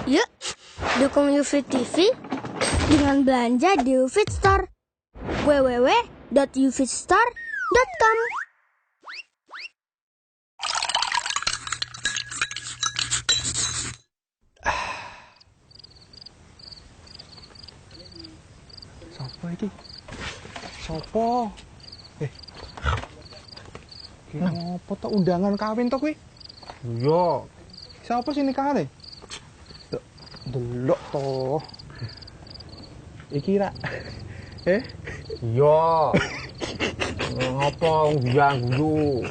Yuk, dukung UFIT TV dengan belanja di UFIT Store. www.ufitstore.com. Sopo iki? Sopo? Ki ngopo to undangan kawin to kuwi? Iya. Siapa sih nikahane? Delok to. Iki ra. Iya. Ngopo guyu-guyu.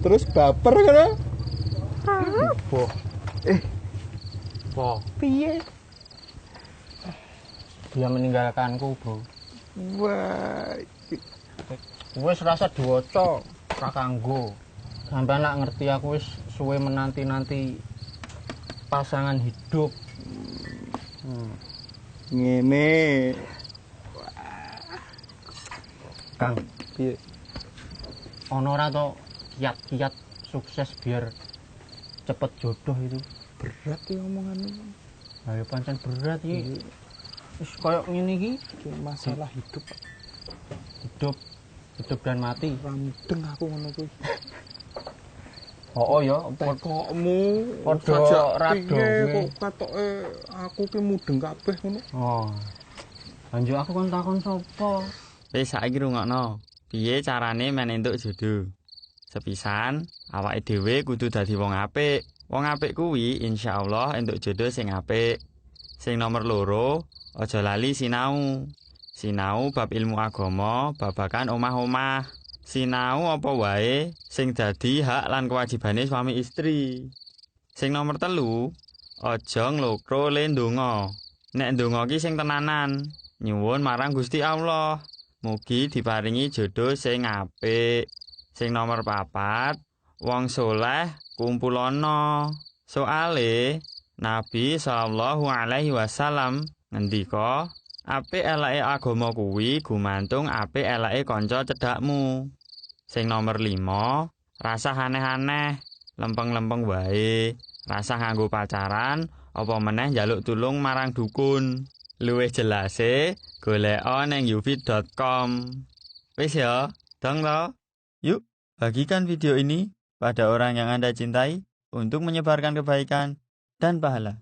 Terus baper ngono? Apa? Apa? Piye? Dia meninggalkanku, Bro. Wah, wis rasa diwaca, ora kanggo. Sampeyan lak ngerti aku wis suwe menanti-nanti pasangan hidup. Ngene. Kang, piye? Ono ora to kiat-kiat sukses biar cepet jodoh itu? Berat ya omonganmu. Lah ya pancen berat iki. Wis koyo ngene iki, masalah hidup. Hidup dan mati. Ora mudeng aku ngono kuwi. Oh ya, tekokmu padha radonge kok katoke aku ki mudeng kabeh ngono. Oh. Lanjut aku kon takon sapa? Wis saiki rungokno. Piye carane men entuk jodoh? Sepisan, awake dhewe kudu dadi wong apik. Wong apik kuwi insyaallah entuk jodoh sing apik. Sing nomor 2, aja lali sinau. Sinau bab ilmu agama, babagan omah-omah. Sinau apa wae sing dadi hak lan kewajibane suami istri. Sing nomor 3, aja nglokro le ndonga. Nek ndonga ki sing tenanan, nyuwun marang Gusti Allah. Mugi diparingi jodoh sing apik. Sing nomor 4, wong soleh kumpulana. Soale Nabi sallallahu alaihi wasallam ngendika, apik eleke agama kuwi gumantung apik eleke kanca cedhakmu. Sing nomor 5, rasah aneh-aneh, lempeng-lempeng wae, rasah nganggo pacaran, apa meneh njaluk tulung marang dukun. Luwih jelase goleka ning ufit.com. Wis ya, dong to. Yuk, bagikan video ini pada orang yang Anda cintai untuk menyebarkan kebaikan dan pahala.